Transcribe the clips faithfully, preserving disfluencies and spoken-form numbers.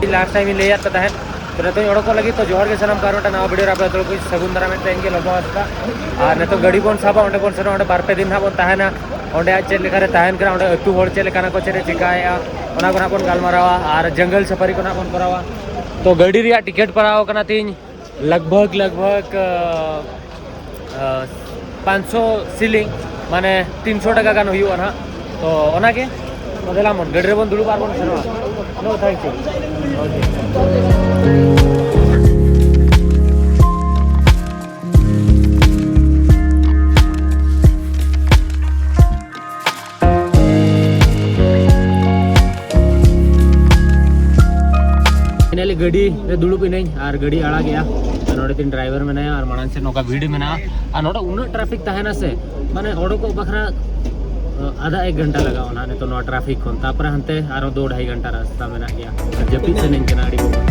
Last time ᱤᱧ ᱞᱟᱹᱭᱟᱫ ᱯᱮ ᱛᱟᱦᱮᱸᱫ᱾ ᱛᱚ ᱱᱤᱛᱚᱜ ᱤᱧ ᱚᱰᱚᱠᱚᱜ ᱞᱟᱹᱜᱤᱫ, ᱛᱚ ᱡᱚᱦᱟᱨ ᱜᱮ ᱥᱟᱱᱟᱢ ᱠᱚ, ᱟᱨ ᱢᱤᱫᱴᱟᱝ ᱱᱟᱣᱟ ᱵᱷᱤᱰᱤᱭᱳ ᱨᱮ ᱟᱯᱮ ᱡᱚᱛᱚ ᱠᱚ ᱥᱟᱹᱜᱩᱱ ᱫᱟᱨᱟᱢᱮᱫ ᱛᱮ ᱤᱧ ᱜᱮ ᱞᱚᱵᱚ ᱦᱟᱸᱥᱫᱟ᱾ ᱟᱨ ᱱᱤᱛᱚᱜ ᱜᱟᱹᱰᱤ ᱵᱚᱱ ᱥᱟᱵᱟ, ᱚᱸᱰᱮ ᱵᱚᱱ ᱥᱮᱱᱚᱜᱼᱟ, ᱚᱸᱰᱮ ᱵᱟᱨ ᱯᱮ ᱫᱤᱱ ᱦᱟᱸᱜ ᱵᱚᱱ ᱛᱟᱦᱮᱱᱟ᱾ ᱚᱸᱰᱮ ᱟᱡ ᱪᱮᱫ ᱞᱮᱠᱟᱨᱮ ᱛᱟᱦᱮᱱ ᱠᱟᱱᱟ, ᱚᱸᱰᱮ ᱟᱹᱛᱩ ᱦᱚᱲ ᱪᱮᱫ ᱞᱮᱠᱟᱱᱟ ᱠᱚ, ᱪᱮᱫ ᱮ ᱪᱮᱠᱟᱭᱮᱫᱼᱟ, ᱚᱱᱟ ᱠᱚ ᱱᱟᱜ ᱵᱚᱱ ᱜᱟᱞᱢᱟᱨᱟᱣᱟ ᱟᱨ ᱡᱚᱝᱜᱚᱞ ᱥᱟᱯᱷᱟᱨᱤ ᱠᱚ ᱱᱟᱜ ᱵᱚᱱ ᱠᱚᱨᱟᱣᱟ᱾ ᱛᱚ ᱜᱟᱹᱰᱤ ᱨᱮᱭᱟᱜ ᱴᱤᱠᱤᱴ ᱯᱟᱲᱟᱣ ᱠᱟᱱᱟ ᱛᱤᱧ ᱞᱟᱜᱽ ᱵᱷᱟᱜᱽ, ᱞᱟᱜᱽ ᱵᱷᱟᱜᱽ, ᱟᱸ, ᱟᱸ, ᱯᱟᱸᱪᱥᱚ ᱥᱤᱞᱤᱝ, ᱢᱟᱱᱮ ᱛᱤᱱᱥᱚ ᱴᱟᱠᱟ ᱜᱟᱱ ᱦᱩᱭᱩᱜᱼᱟ ᱱᱟᱦᱟᱜ᱾ ᱛᱚ ᱚᱱᱟᱜᱮ, ᱛᱚ ᱫᱮᱞᱟ ᱵᱚᱱ ᱜᱟᱹᱰᱤ ᱨᱮᱵᱚᱱ ᱫᱩᱲᱩᱵᱼᱟ ᱟᱨ ᱵᱚᱱ ᱥᱮᱱᱚᱜᱼᱟ᱾ No, thank you. Okay. Finally ᱜᱟᱹᱰᱤ ᱨᱮ ᱫᱩᱲᱩᱵ ᱮᱱᱟᱹᱧ ᱟᱨ ᱜᱟᱹᱰᱤ ᱟᱲᱟᱜᱮᱜᱼᱟ᱾ ᱟᱨ ᱱᱚᱰᱮ ᱛᱤᱧ ᱰᱨᱟᱭᱵᱷᱟᱨ ᱢᱮᱱᱟᱭᱟ ᱟᱨ ᱢᱟᱲᱟᱝ ᱥᱮᱫ ᱱᱚᱝᱠᱟ ᱵᱷᱤᱲ ᱢᱮᱱᱟᱜᱼᱟ᱾ ᱟᱨ ᱱᱚᱰᱮ ᱩᱱᱟᱹᱜ ᱴᱨᱟᱯᱷᱤᱠ ᱛᱟᱦᱮᱱᱟ ᱥᱮ, ᱢᱟᱱᱮ ᱚᱰᱚᱠᱚᱜ ᱵᱟᱠᱷᱨᱟ, ᱟᱫᱷᱟ ᱮᱠ ᱜᱷᱚᱱᱴᱟ ᱞᱟᱜᱟᱜᱼᱟ ᱚᱱᱟ ᱱᱤᱛᱚᱜ ᱱᱚᱣᱟ ᱴᱨᱟᱯᱷᱤᱠ ᱠᱷᱚᱱ᱾ ᱛᱟᱯᱚᱨᱮ ᱦᱟᱱᱛᱮ ᱟᱨᱚ ᱫᱩ ᱰᱷᱟᱭ ᱜᱷᱚᱱᱴᱟ ᱨᱟᱥᱛᱟ ᱢᱮᱱᱟᱜ ᱜᱮᱭᱟ᱾ ᱟᱨ ᱡᱟᱹᱯᱤᱫ ᱥᱟᱱᱟᱧ ᱠᱟᱱᱟ ᱟᱹᱰᱤ ᱵᱚᱦᱚᱜ᱾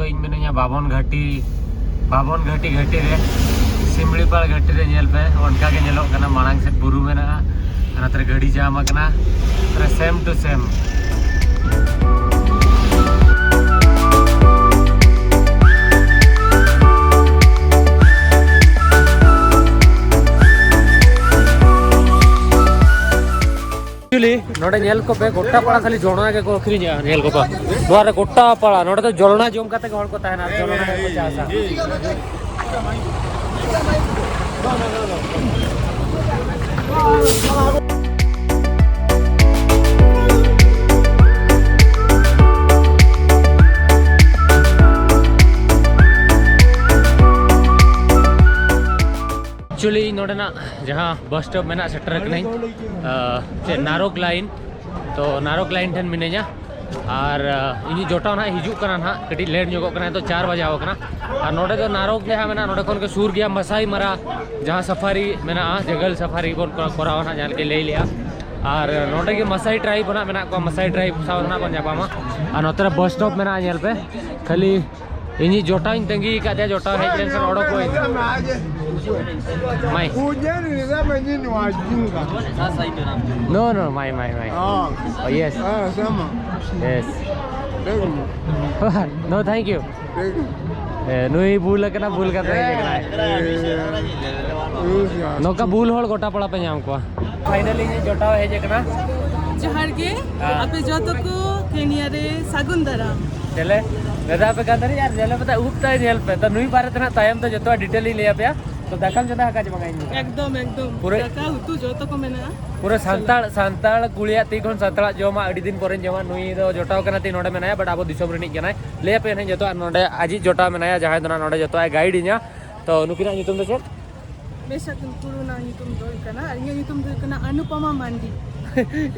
ᱤᱧ ᱢᱤᱱᱟᱹᱧᱟ ᱵᱟᱵᱚᱱ ᱜᱷᱟᱴᱤ, ᱵᱟᱵᱚᱱ ᱜᱷᱟᱴᱤ ᱜᱷᱟᱴᱤ ᱨᱮ, ᱥᱤᱢᱲᱤᱯᱟᱲ ᱜᱷᱟᱴᱤ ᱨᱮ᱾ ᱧᱮᱞ ᱯᱮ, ᱚᱱᱠᱟ ᱜᱮ ᱧᱮᱞᱚᱜ ᱠᱟᱱᱟ, ᱢᱟᱲᱟᱝ ᱥᱮᱫ ᱵᱩᱨᱩ ᱢᱮᱱᱟᱜᱼᱟ, ᱚᱱᱟ ᱛᱮ ᱜᱟᱹᱰᱤ ᱡᱟᱢ ᱟᱠᱟᱱᱟ, ᱥᱮᱢ ᱴᱩ ᱥᱮᱢ᱾ Actually, ᱱᱚᱰᱮ ᱧᱮᱞ ᱠᱚᱯᱮ, ᱜᱚᱴᱟ ᱯᱟᱲᱟ ᱠᱷᱟᱹᱞᱤ ᱡᱚᱱᱰᱨᱟ ᱜᱮᱠᱚ ᱟᱹᱠᱷᱨᱤᱧᱮᱜᱼᱟ᱾ ᱧᱮᱞ ᱠᱚᱯᱮ, ᱱᱚᱣᱟ ᱨᱮ ᱜᱚᱴᱟ ᱯᱟᱲᱟ, ᱱᱚᱰᱮ ᱫᱚ ᱡᱚᱱᱰᱨᱟ ᱡᱚᱢ ᱠᱟᱛᱮ ᱜᱮ ᱦᱚᱲ ᱠᱚ ᱛᱟᱦᱮᱱᱟ, ᱡᱚᱱᱰᱨᱟ ᱜᱮᱠᱚ ᱪᱟᱥᱟ᱾ Actually, ᱤᱧ ᱱᱚᱰᱮᱱᱟᱜ ᱡᱟᱦᱟᱸ ᱵᱟᱥ ᱥᱴᱚᱯ ᱢᱮᱱᱟᱜ, ᱥᱮᱴᱮᱨ ᱠᱟᱹᱱᱟᱹᱧ, ᱟᱸ, ᱪᱮᱫ, ᱱᱟᱨᱚᱠ ᱞᱟᱭᱤᱱ᱾ ᱛᱚ ᱱᱟᱨᱚᱠ ᱞᱟᱭᱤᱱ ᱴᱷᱮᱱ ᱢᱤᱱᱟᱹᱧᱟ᱾ ᱟᱨ, ᱟᱸ, ᱤᱧᱤᱡ ᱡᱚᱴᱟᱣ ᱱᱟᱦᱟᱜ ᱦᱤᱡᱩᱜ ᱠᱟᱱᱟ ᱱᱟᱦᱟᱜ, ᱠᱟᱹᱴᱤᱡ ᱞᱮᱴ ᱧᱚᱜᱚᱜ ᱠᱟᱱᱟ, ᱱᱤᱛᱚᱜ ᱪᱟᱨ ᱵᱟᱡᱟᱣ ᱠᱟᱱᱟ᱾ ᱟᱨ ᱱᱚᱰᱮ ᱫᱚ ᱱᱟᱨᱚᱠ ᱡᱟᱦᱟᱸ ᱢᱮᱱᱟᱜᱼᱟ, ᱱᱚᱰᱮ ᱠᱷᱚᱱ ᱜᱮ ᱥᱩᱨ ᱜᱮᱭᱟ ᱢᱟᱥᱟᱭ ᱢᱟᱨᱟ, ᱡᱟᱦᱟᱸ ᱥᱟᱯᱷᱟᱨᱤ ᱢᱮᱱᱟᱜᱼᱟ, ᱡᱚᱝᱜᱚᱞ ᱥᱟᱯᱷᱟᱨᱤ ᱵᱚᱱ ᱠᱚᱨᱟᱣᱟ ᱱᱟᱦᱟᱜ, ᱡᱟᱦᱟᱸ ᱞᱮᱠᱟᱧ ᱞᱟᱹᱭ ᱞᱮᱜᱼᱟ᱾ ᱟᱨ ᱱᱚᱰᱮ ᱜᱮ ᱢᱟᱥᱟᱭ ᱴᱨᱟᱭᱤᱵᱽ ᱨᱮᱱᱟᱜ ᱢᱮᱱᱟᱜ ᱠᱚᱣᱟ, ᱢᱟᱥᱟᱭ ᱴᱨᱟᱭᱤᱵᱽ ᱥᱟᱶ ᱨᱮᱱᱟᱜ ᱵᱚᱱ ᱧᱟᱯᱟᱢᱟ᱾ ᱟᱨ ᱱᱚᱛᱮ ᱨᱮ ᱵᱟᱥ ᱥᱴᱚᱯ ᱢᱮᱱᱟᱜᱼᱟ, ᱧᱮᱞ ᱯᱮ᱾ ᱠᱷᱟᱹᱞᱤ ᱤᱧᱤᱡ ᱡᱚᱴᱟᱣᱤᱧ ᱛᱟᱺᱜᱤ ᱟᱠᱟᱫᱮᱭᱟ, ᱡᱚᱴᱟᱣ ᱦᱮᱡ ᱞᱮᱱᱠᱷᱟᱱ ᱚᱰᱚᱠᱚᱜ ᱟᱹᱧ᱾ ᱢᱟᱭ᱾ No, no, ᱢᱟᱭ, ᱢᱟᱭ, ᱢᱟᱭ᱾ Oh, yes. No, thank you. ᱮ, ᱱᱩᱭ ᱵᱩᱞ ᱟᱠᱟᱱᱟ, ᱵᱩᱞ ᱠᱟᱛᱮ ᱦᱮᱡ ᱟᱠᱟᱱᱟᱭ᱾ ᱱᱚᱝᱠᱟ ᱵᱩᱞ ᱦᱚᱲ ᱜᱚᱴᱟ ᱯᱟᱲᱟ ᱯᱮ ᱧᱟᱢ ᱠᱚᱣᱟ᱾ ᱯᱷᱟᱭᱱᱟᱞᱤ ᱤᱧᱤᱡ ᱡᱚᱴᱟᱣ ᱦᱮᱡ ᱟᱠᱟᱱᱟ᱾ ᱡᱚᱦᱟᱨ ᱜᱮ᱾ ᱦᱮᱸ᱾ ᱟᱯᱮ ᱡᱚᱛᱚ ᱠᱚ ᱠᱮᱱᱤᱭᱟ ᱨᱮ ᱥᱟᱹᱜᱩᱱ ᱫᱟᱨᱟᱢ᱾ ᱪᱮᱞᱮ ᱢᱮᱫᱟ ᱯᱮ ᱠᱟᱱ ᱛᱟᱹᱨᱤ ᱟᱨ ᱧᱮᱞ ᱯᱮ ᱩᱵ ᱛᱟᱭ ᱧᱮᱞ ᱯᱮ᱾ ᱛᱚ ᱱᱩᱭ ᱵᱟᱨᱮ ᱛᱮ ᱱᱟᱜ ᱛᱟᱭᱚᱢ ᱛᱮ ᱡᱚᱛᱚᱣᱟᱜ ᱰᱤᱴᱮᱞ ᱤᱧ ᱞᱟᱹᱭ ᱟᱯᱮᱭᱟ᱾ ᱛᱚ ᱫᱟᱠᱟᱢ ᱪᱚᱸᱫᱟ ᱟᱠᱟᱫ ᱪᱮ ᱵᱟᱝᱟ? ᱤᱧ ᱫᱚ ᱮᱠᱫᱚᱢ, ᱮᱠᱫᱚᱢ᱾ ᱯᱩᱨᱟᱹ ᱫᱟᱠᱟ ᱩᱛᱩ ᱡᱚᱛᱚ ᱠᱚ ᱢᱮᱱᱟᱜᱼᱟ᱾ ᱯᱩᱨᱟᱹ ᱥᱟᱱᱛᱟᱲ, ᱥᱟᱱᱛᱟᱲ ᱠᱩᱲᱤᱭᱟᱜ ᱛᱤ ᱠᱷᱚᱱ ᱥᱟᱱᱛᱟᱲᱟᱜ ᱡᱚᱢᱟᱜ ᱟᱹᱰᱤ ᱫᱤᱱ ᱯᱚᱨᱮᱧ ᱡᱚᱢᱟ᱾ ᱱᱩᱭ ᱫᱚ ᱡᱚᱴᱟᱣ ᱠᱟᱱᱟ ᱛᱤᱧ ᱱᱚᱰᱮ ᱢᱮᱱᱟᱭᱟ, but ᱟᱵᱚ ᱫᱤᱥᱚᱢ ᱨᱤᱱᱤᱡ ᱠᱟᱱᱟᱭ᱾ ᱞᱟᱹᱭ ᱟᱯᱮ ᱱᱟᱦᱟᱜ ᱡᱚᱛᱚᱣᱟᱜ ᱱᱚᱰᱮ ᱟᱡᱤᱡ ᱡᱚᱴᱟᱣ ᱢᱮᱱᱟᱭᱟ, ᱡᱟᱦᱟᱸᱭ ᱫᱚ ᱱᱟᱦᱟᱜ ᱱᱚᱰᱮ ᱡᱚᱛᱚᱣᱟᱜ ᱮ ᱜᱟᱭᱤᱰ ᱤᱧᱟ᱾ ᱛᱚ ᱱᱩᱠᱤᱱᱟᱜ ᱧᱩᱛᱩᱢ ᱫᱚ ᱪᱮᱫ? ᱢᱮᱥᱟ ᱠᱩᱱᱠᱩᱨᱩ ᱨᱮᱱᱟᱜ ᱧᱩᱛᱩᱢ ᱫᱚ ᱦᱩᱭᱩᱜ ᱠᱟᱱᱟ ᱟᱱᱩᱯᱟᱢᱟ ᱢᱟᱱᱰᱤ᱾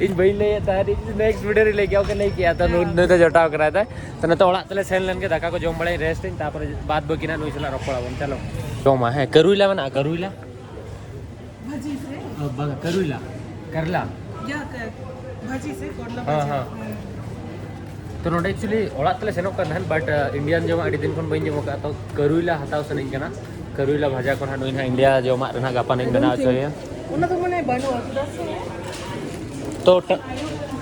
ᱤᱧ ᱵᱟᱹᱧ ᱞᱟᱹᱭᱮᱫ ᱛᱟᱦᱮᱸᱫ, ᱤᱧ next video ᱨᱮ ᱞᱟᱹᱭ ᱠᱮᱭᱟ, ᱚᱠᱟ ᱞᱟᱹᱭ ᱠᱮᱭᱟ᱾ ᱛᱚ ᱱᱩᱭ, ᱦᱮᱸ᱾ ᱱᱩᱭ ᱫᱚ ᱡᱚᱴᱟᱣ ᱠᱟᱱᱟᱭ ᱛᱟᱭ᱾ ᱛᱚ ᱱᱤᱛᱚᱜ ᱚᱲᱟᱜ ᱛᱮᱞᱮ ᱥᱮᱱ ᱞᱮᱱ ᱜᱮ, ᱫᱟᱠᱟ ᱠᱚ ᱡᱚᱢ ᱵᱟᱲᱟᱭ, ᱨᱮᱥᱴ ᱤᱧ, ᱛᱟᱨᱯᱚᱨᱮ ᱵᱟᱫ ᱵᱟᱹᱠᱤ ᱱᱟᱜ ᱱᱩᱭ ᱥᱟᱞᱟᱜ ᱨᱚᱯᱚᱲ ᱟᱵᱚᱱ᱾ ᱪᱚᱞᱚ᱾ ᱡᱚᱢᱟ, ᱦᱮᱸ, ᱠᱟᱹᱨᱩᱭᱞᱟ ᱢᱮᱱᱟᱜᱼᱟ, ᱠᱟᱹᱨᱩᱭᱞᱟ? ᱵᱷᱟᱹᱡᱤ ᱥᱮ? ᱚ, ᱵᱟᱝᱟ, ᱠᱟᱹᱨᱩᱭᱞᱟ, ᱠᱟᱨᱞᱟ᱾ ᱭᱟ, ᱠᱟᱨ-, ᱵᱷᱟᱹᱡᱤ ᱥᱮ ᱠᱚᱨᱞᱟ ᱦᱮᱸ, ᱵᱷᱟᱹᱡᱤ᱾ ᱦᱮᱸ᱾ ᱦᱮᱸ᱾ ᱛᱚ ᱱᱚᱰᱮ actually ᱚᱲᱟᱜ ᱛᱮᱞᱮ ᱥᱮᱱᱚᱜ ᱠᱟᱱ ᱛᱟᱦᱮᱸᱫ, but, ᱟ, Indian ᱡᱚᱢᱟᱜ ᱟᱹᱰᱤ ᱫᱤᱱ ᱠᱷᱚᱱ ᱵᱟᱹᱧ ᱡᱚᱢ ᱟᱠᱟᱫ, ᱛᱚ ᱠᱟᱹᱨᱩᱭᱞᱟ ᱦᱟᱛᱟᱣ ᱥᱟᱱᱟᱧ ᱠᱟᱱᱟ᱾ ᱠᱟᱹᱨᱩᱭᱞᱟ ᱵᱷᱟᱡᱟ ᱠᱚ ᱱᱟᱦᱟᱜ ᱱᱩᱭ ᱱᱟᱦᱟᱜ India ᱡᱚᱢᱟᱜ ᱨᱮ ᱱᱟᱦᱟᱜ ᱜᱟᱯᱟ ᱱᱟᱧ ᱵᱮᱱᱟᱣ ᱦᱚᱪᱚᱭᱟ᱾ ᱚᱱᱟ ᱫᱚ ᱢᱟᱱᱮ ᱵᱟᱹᱱᱩᱜᱼᱟ, ᱪᱮᱫᱟᱜ ᱥᱮ ᱛᱚ ᱴᱟ-,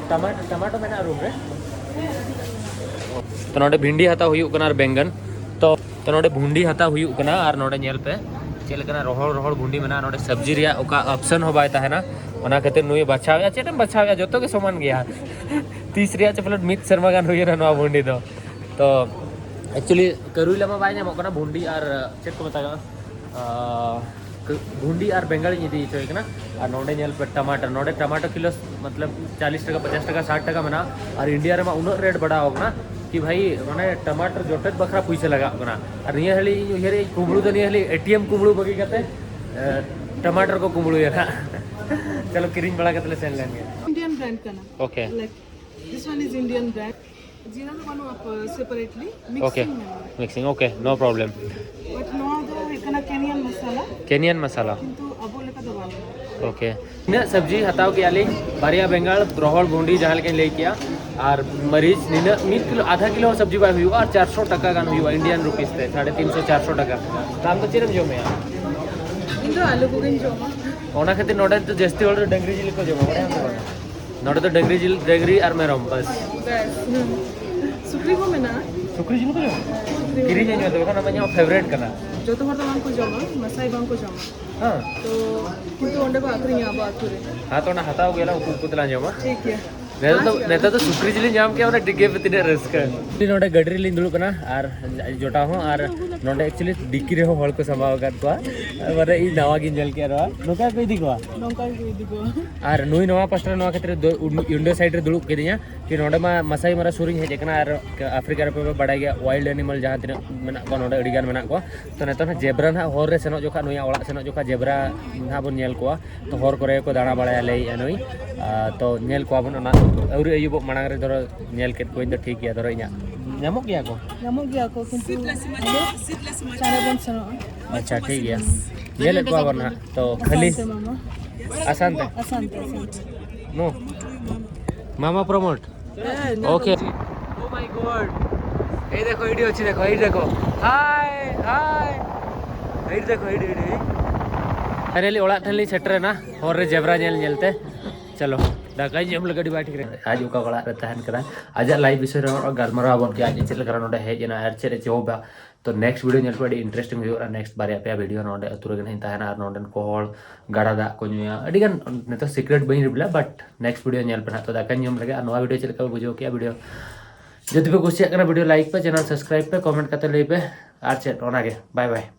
ᱴᱟᱢᱟᱴ-, ᱴᱟᱢᱟᱴᱳ ᱢᱮᱱᱟᱜᱼᱟ ᱨᱩᱢ ᱨᱮ᱾ ᱛᱚ ᱱᱚᱰᱮ ᱵᱷᱤᱱᱰᱤ ᱦᱟᱛᱟᱣ ᱦᱩᱭᱩᱜ ᱠᱟᱱᱟ ᱟᱨ ᱵᱮᱸᱜᱟᱱ᱾ ᱛᱚ, ᱛᱚ ᱱᱚᱰᱮ ᱵᱷᱩᱱᱰᱤ ᱦᱟᱛᱟᱣ ᱦᱩᱭᱩᱜ ᱠᱟᱱᱟ ᱟᱨ ᱱᱚᱰᱮ ᱧᱮᱞ ᱯᱮ ᱪᱮᱫ ᱞᱮᱠᱟᱱᱟᱜ ᱨᱚᱦᱚᱲ ᱨᱚᱦᱚᱲ ᱵᱷᱩᱱᱰᱤ ᱢᱮᱱᱟᱜᱼᱟ᱾ ᱱᱚᱰᱮ ᱥᱚᱵᱽᱡᱤ ᱨᱮᱭᱟᱜ ᱚᱠᱟ option ᱦᱚᱸ ᱵᱟᱭ ᱛᱟᱦᱮᱱᱟ, ᱚᱱᱟ ᱠᱷᱟᱹᱛᱤᱨ ᱱᱩᱭ ᱵᱟᱪᱷᱟᱣᱮᱫᱼᱟ᱾ ᱪᱮᱫ ᱮᱢ ᱵᱟᱪᱷᱟᱣᱮᱫᱼᱟ, ᱡᱚᱛᱚ ᱜᱮ ᱥᱚᱢᱟᱱ ᱜᱮᱭᱟ᱾ ᱛᱤᱥ ᱨᱮᱭᱟᱜ ᱪᱚ ᱯᱟᱞᱮᱱ ᱢᱤᱫ ᱥᱮᱨᱢᱟ ᱜᱟᱱ ᱦᱩᱭᱮᱱᱟ ᱱᱚᱣᱟ ᱵᱷᱩᱱᱰᱤ ᱫᱚ᱾ ᱛᱚ actually ᱠᱟᱹᱨᱩᱭᱞᱟ ᱢᱟ ᱵᱟᱭ ᱧᱟᱢᱚᱜ ᱠᱟᱱᱟ, ᱵᱷᱩᱱᱰᱤ ᱟᱨ ᱪᱮᱫ ᱠᱚ ᱢᱮᱛᱟᱜᱼᱟ, ᱟᱨ ᱠᱟᱹ-, ᱵᱷᱩᱱᱰᱤ ᱟᱨ ᱵᱮᱸᱜᱟᱲ ᱤᱧ ᱤᱫᱤ ᱦᱚᱪᱚᱭ ᱠᱟᱱᱟ᱾ ᱟᱨ ᱱᱚᱰᱮ ᱧᱮᱞ ᱯᱮ ᱴᱟᱢᱟᱴᱟᱨ, ᱱᱚᱰᱮ ᱴᱟᱢᱟᱴᱟᱨ ᱠᱤᱞᱳ ᱢᱚᱛᱞᱚᱵ ᱪᱟᱞᱤᱥ ᱴᱟᱠᱟ, ᱯᱚᱪᱟᱥ ᱴᱟᱠᱟ, ᱥᱟᱴ ᱴᱟᱠᱟ ᱢᱮᱱᱟᱜᱼᱟ᱾ ᱟᱨ ᱤᱱᱰᱤᱭᱟ ᱨᱮᱢᱟ ᱩᱱᱟᱹᱜ ᱨᱮᱴ ᱵᱟᱲᱟᱣ ᱠᱟᱱᱟ ᱠᱤ ᱵᱷᱟᱭ, ᱢᱟᱱᱮ ᱴᱟᱢᱟᱴᱟᱨ ᱡᱚᱴᱮᱫ ᱵᱟᱠᱷᱨᱟ ᱯᱩᱭᱥᱟᱹ ᱞᱟᱜᱟᱜ ᱠᱟᱱᱟ᱾ ᱟᱨ ᱱᱤᱭᱟᱹ ᱦᱟᱹᱞᱤ ᱤᱧ ᱩᱭᱦᱟᱹᱨᱮᱫ ᱠᱩᱢᱵᱽᱲᱩ ᱫᱚ ᱱᱤᱭᱟᱹ ᱦᱟᱹᱞᱤ ᱮᱴᱤᱮᱢ ᱠᱩᱢᱵᱽᱲᱩ ᱵᱟᱹᱜᱤ ᱠᱟᱛᱮ, ᱮ, ᱴᱟᱢᱟᱴᱟᱨ ᱠᱚ ᱠᱩᱢᱵᱽᱲᱩᱭᱟ ᱱᱟᱜ᱾ ᱪᱚᱞᱚ ᱠᱤᱨᱤᱧ ᱵᱟᱲᱟ ᱠᱟᱛᱮ ᱞᱮ ᱥᱮᱱ ᱞᱮᱱ ᱜᱮ᱾ Indian brand ᱠᱟᱱᱟ᱾ Okay. Like, this one is Indian brand. ᱡᱤᱨᱟ ᱫᱚ ᱵᱟᱹᱱᱩᱜᱼᱟ, ᱯ-, separately, okay. Mixing ᱢᱮᱱᱟᱜᱼᱟ᱾ Mixing, okay, no problem. But ᱱᱚᱣᱟ ᱫᱚ ᱦᱩᱭᱩᱜ ᱠᱟᱱᱟ Kenyan ᱢᱟᱥᱟᱞᱟ᱾ Kenyan ᱢᱟᱥᱟᱞᱟ᱾ ᱠᱤᱱᱛᱩ ᱟᱵᱚ ᱞᱮᱠᱟ ᱫᱚ ᱵᱟᱝ᱾ ᱳᱠᱮ, ᱱᱤᱱᱟᱹᱜ ᱥᱚᱵᱽᱡᱤ ᱦᱟᱛᱟᱣ ᱠᱮᱜᱼᱟ ᱞᱤᱧ, ᱵᱟᱨᱭᱟ ᱵᱮᱸᱜᱟᱲ, ᱨᱚᱦᱚᱲ ᱵᱷᱩᱸᱰᱤ ᱡᱟᱦᱟᱸ ᱞᱮᱠᱟᱧ ᱞᱟᱹᱭ ᱠᱮᱜᱼᱟ, ᱟᱨ ᱢᱟᱹᱨᱤᱪ ᱱᱤᱱᱟᱹᱜ ᱢᱤᱫ ᱠᱤᱞᱳ, ᱟᱫᱷᱟ ᱠᱤᱞᱳ ᱦᱚᱸ ᱥᱚᱵᱽᱡᱤ ᱵᱟᱭ ᱦᱩᱭᱩᱜᱼᱟ, ᱟᱨ ᱪᱟᱨᱥᱚ ᱴᱟᱠᱟ ᱜᱟᱱ ᱦᱩᱭᱩᱜᱼᱟ Indian rupees ᱛᱮ, ᱥᱟᱲᱮ ᱛᱤᱱ ᱥᱚ ᱪᱟᱨᱥᱚ ᱴᱟᱠᱟ᱾ ᱛᱚ ᱟᱢ ᱫᱚ ᱪᱮᱫ ᱮᱢ ᱡᱚᱢᱮᱜᱼᱟ? ᱤᱧ ᱫᱚ ᱟᱹᱞᱩ ᱠᱚᱜᱮᱧ ᱡᱚᱢᱟ᱾ ᱚᱱᱟ ᱠᱷᱟᱹᱛᱤᱨ ᱱᱚᱰᱮ ᱫᱚ ᱡᱟᱹᱥᱛᱤ ᱦᱚᱲ ᱫᱚ ᱰᱟᱹᱝᱨᱤ ᱡᱤᱞ ᱠᱚ ᱡᱚᱢᱟ, ᱵᱟᱲᱟᱭᱟᱢ ᱥᱮ ᱵᱟᱝ? ᱱᱚᱰᱮ ᱫᱚ ᱰᱟᱹᱝᱨᱤ ᱡᱤᱞ, ᱰᱟᱹᱝᱨᱤ ᱟᱨ ᱢᱮᱨᱚᱢ ᱵᱟᱥ᱾ ᱵᱮᱥ, ᱦᱩᱸ᱾ ᱥᱩᱠᱨᱤ ᱦᱚᱸ ᱢᱮᱱᱟᱜᱼᱟ᱾ ᱥᱩᱠᱨᱤ ᱡᱤᱞ ᱠᱚ ᱡᱚᱢᱟ? ᱥᱩᱠᱨᱤ ᱦᱚᱸ ᱠᱤᱨᱤᱧ ᱟᱹᱧ ᱢᱮ ᱛᱚᱵᱮ ᱠᱷᱟᱱ, ᱟᱢᱟᱜ ᱡᱟᱦᱟᱸ favourite ᱠᱟᱱᱟ᱾ ᱡᱚᱛᱚ ᱦᱚᱲ ᱫᱚ ᱵᱟᱝ ᱠᱚ ᱡᱚᱢᱟ, ᱢᱟᱥᱟᱭ ᱵᱟᱝ ᱠᱚ ᱡᱚᱢᱟ᱾ ᱦᱮᱸ᱾ ᱛᱚ ᱠᱤᱱᱛᱩ ᱚᱸᱰᱮ ᱠᱚ ᱟᱹᱠᱷᱨᱤᱧᱟ ᱟᱵᱚ ᱟᱹᱛᱩ ᱨᱮ᱾ ᱦᱮᱸ, ᱛᱚ ᱚᱱᱟ ᱦᱟᱛᱟᱣ ᱜᱮᱭᱟᱞᱟᱝ, ᱩᱠᱩ ᱩᱠᱩ ᱛᱮᱞᱟᱝ ᱡᱚᱢᱟ᱾ ᱴᱷᱤᱠ ᱜᱮᱭᱟ᱾ ᱱᱮᱛᱟᱨ ᱫᱚ, ᱱᱮᱛᱟᱨ ᱫᱚ ᱥᱩᱠᱨᱤ ᱡᱤᱞᱤᱧ ᱧᱟᱢ ᱠᱮᱜᱼᱟ, ᱚᱱᱟ ᱴᱷᱤᱠ ᱜᱮ, ᱛᱤᱱᱟᱹᱜ ᱨᱟᱹᱥᱠᱟᱹ᱾ ᱱᱚᱰᱮ ᱜᱟᱹᱰᱤ ᱨᱮᱞᱤᱧ ᱫᱩᱲᱩᱵ ᱠᱟᱱᱟ ᱟᱨ ᱡᱚᱴᱟᱣ ᱦᱚᱸ, ᱟᱨ ᱱᱚᱰᱮ actually ᱰᱤᱠᱤ ᱨᱮᱦᱚᱸ ᱦᱚᱲ ᱠᱚ ᱥᱟᱢᱵᱟᱣ ᱟᱠᱟᱫ ᱠᱚᱣᱟ᱾ ᱢᱟᱱᱮ ᱤᱧ ᱱᱟᱣᱟ ᱜᱤᱧ ᱧᱮᱞ ᱠᱮᱜᱼᱟ ᱱᱚᱣᱟ᱾ ᱱᱚᱝᱠᱟ ᱜᱮᱠᱚ ᱤᱫᱤ ᱠᱚᱣᱟ᱾ ᱱᱚᱝᱠᱟ ᱜᱮᱠᱚ ᱤᱫᱤ ᱠᱚᱣᱟ᱾ ᱟᱨ ᱱᱩᱭ ᱱᱚᱣᱟ ᱯᱟᱥᱴᱟ ᱨᱮ, ᱱᱚᱣᱟ ᱠᱷᱮᱛᱨᱮ ᱫᱚ ᱩᱱ-, ᱩᱱᱰᱟᱹ side ᱨᱮ ᱫᱩᱲᱩᱵ ᱠᱤᱫᱤᱧᱟ᱾ ᱠᱤ ᱱᱚᱰᱮ ᱢᱟ ᱢᱟᱥᱟᱭ ᱢᱟᱨᱟ ᱥᱩᱨ ᱨᱤᱧ ᱦᱮᱡ ᱟᱠᱟᱱᱟ, ᱟᱨ ᱟᱯᱷᱨᱤᱠᱟ ᱨᱮᱯᱮ ᱵᱟᱲᱟᱭ ᱜᱮᱭᱟ, wild animal ᱡᱟᱦᱟᱸ ᱛᱤᱱᱟᱹᱜ ᱢᱮᱱᱟᱜ ᱠᱚᱣᱟ ᱱᱚᱰᱮ ᱟᱹᱰᱤ ᱜᱟᱱ ᱢᱮᱱᱟᱜ ᱠᱚᱣᱟ᱾ ᱛᱚ ᱱᱮᱛᱟᱨ ᱦᱟᱸᱜ ᱡᱮᱵᱽᱨᱟ ᱱᱟᱦᱟᱜ ᱦᱚᱨ ᱨᱮ ᱥᱮᱱᱚᱜ ᱡᱚᱠᱷᱟ, ᱱᱩᱭᱟᱜ ᱚᱲᱟᱜ ᱥᱮᱱᱚᱜ ᱡᱚᱠᱷᱟ ᱡᱮᱵᱽᱨᱟ ᱱᱟᱦᱟᱜ ᱵᱚᱱ ᱧᱮᱞ ᱠᱚᱣᱟ᱾ ᱛᱚ ᱦᱚᱨ ᱠᱚᱨᱮ ᱠᱚ ᱫᱟᱬᱟ ᱵᱟᱲᱟᱭᱟ ᱞᱟᱹᱭᱮᱜᱼᱟ ᱱᱩᱭ᱾ ᱟᱨ ᱛᱚ ᱧᱮᱞ ᱠᱚᱣᱟ ᱵᱚᱱ, ᱚᱱᱟ ᱟᱹᱣᱨᱤ ᱟᱹᱭᱩᱵᱚᱜ ᱢᱟᱲᱟᱝ ᱨᱮ ᱫᱷᱚᱨᱚ ᱧᱮᱞ ᱠᱮᱫ ᱠᱚᱣᱟᱧ ᱫᱚ ᱴᱷᱤᱠ ᱜᱮᱭᱟ, ᱫᱷᱚᱨᱚ ᱤᱧᱟᱹᱜ ᱧᱟᱢᱚᱜ ᱜᱮᱭᱟ ᱠᱚ᱾ ᱧᱟᱢᱚᱜ ᱜᱮᱭᱟ ᱠᱚ, ᱠᱤᱱᱛᱩ ᱪᱟᱬᱮ ᱵᱚᱱ ᱥᱮᱱᱚᱜᱼᱟ᱾ ᱟᱪᱪᱷᱟ, ᱴᱷᱤᱠ ᱜᱮᱭᱟ, ᱧᱮᱞᱮᱫ ᱠᱚᱣᱟ ᱵᱚᱱ ᱦᱟᱸᱜ᱾ ᱛᱚ ᱠᱷᱟᱹᱞᱤ ᱟᱥᱟᱱ ᱛᱮ ᱢᱟᱢᱟ᱾ ᱟᱥᱟᱱ ᱛᱮ, ᱟᱥᱟᱱ ᱛᱮ, ᱟᱥᱟᱱ ᱛᱮ᱾ ᱱᱚ ᱢᱟᱢᱟ promote᱾ ᱦᱮᱸ, ᱧᱮᱞ ᱳᱠᱮ᱾ ᱠᱚᱢ ᱡᱤ᱾ Oh my God, ᱮᱭ ᱫᱮᱠᱷᱳ, ᱮᱭ ᱫᱮᱠᱷᱳ, ᱮᱭ ᱫᱮᱠᱷᱳ᱾ ᱦᱟᱭ, ᱦᱟᱭ᱾ ᱮᱭ ᱫᱮᱠᱷᱳ, ᱮᱭ ᱫᱮᱠᱷᱳ, ᱮᱭ ᱫᱮᱠᱷᱳ᱾ Finally ᱚᱲᱟᱜ ᱴᱷᱮᱱ ᱞᱤᱧ ᱥᱮᱴᱮᱨᱮᱱᱟ, ᱦᱚᱨ ᱨᱮ ᱡᱮᱵᱽᱨᱟ ᱧᱮᱞ ᱧᱮᱞ ᱛᱮ᱾ ᱪᱚᱞᱚ, ᱫᱟᱠᱟᱧ ᱡᱚᱢ ᱞᱮ ᱜᱟᱹᱰᱤ ᱵᱟᱭ ᱴᱷᱤᱠ ᱨᱮ᱾ ᱟᱡ ᱚᱠᱟ ᱚᱲᱟᱜ ᱨᱮ ᱛᱟᱦᱮᱱ ᱠᱟᱱᱟ, ᱟᱡᱟᱜ life ᱵᱤᱥᱚᱭ ᱨᱮ ᱦᱚᱸ ᱜᱟᱞᱢᱟᱨᱟᱣ ᱟᱵᱚᱱ ᱠᱮᱭᱟ, ᱟᱡ ᱪᱮᱫ ᱞᱮᱠᱟ ᱱᱚᱰᱮ ᱦᱮᱡ ᱮᱱᱟ ᱟᱨ ᱪᱮᱫ ᱮ ᱡᱚᱵᱟ᱾ ᱛᱚ next video ᱧᱮᱞ ᱯᱮ, ᱟᱹᱰᱤ interesting ᱦᱩᱭᱩᱜᱼᱟ᱾ Next ᱵᱟᱨᱭᱟ ᱯᱮᱭᱟ video ᱱᱚᱰᱮ ᱟᱹᱛᱩ ᱨᱮᱜᱮ ᱱᱟᱦᱟᱜ ᱤᱧ ᱛᱟᱦᱮᱱᱟ ᱟᱨ ᱱᱚᱰᱮᱱ ᱠᱚ ᱦᱚᱲ ᱜᱟᱰᱟ ᱫᱟᱜ ᱠᱚ ᱧᱩᱭᱟ, ᱟᱹᱰᱤ ᱜᱟᱱ᱾ ᱱᱤᱛᱚᱜ secret ᱵᱟᱹᱧ revealᱟ, but next video ᱧᱮᱞ ᱯᱮ ᱱᱟᱦᱟᱜ᱾ ᱛᱚ ᱫᱟᱠᱟᱧ ᱡᱚᱢ ᱞᱮᱜᱮ, ᱟᱨ ᱱᱚᱣᱟ video ᱪᱮᱫ ᱞᱮᱠᱟ ᱯᱮ ᱵᱩᱡᱷᱟᱹᱣ ᱠᱮᱜᱼᱟ, video ᱡᱩᱫᱤ ᱯᱮ ᱠᱩᱥᱤᱭᱟᱜ ᱠᱟᱱᱟ, video like ᱯᱮ, channel subscribe ᱯᱮ, comment ᱠᱟᱛᱮ ᱞᱟᱹᱭ ᱯᱮ, ᱟᱨ ᱪᱮᱫ, ᱚᱱᱟᱜᱮ, bye bye᱾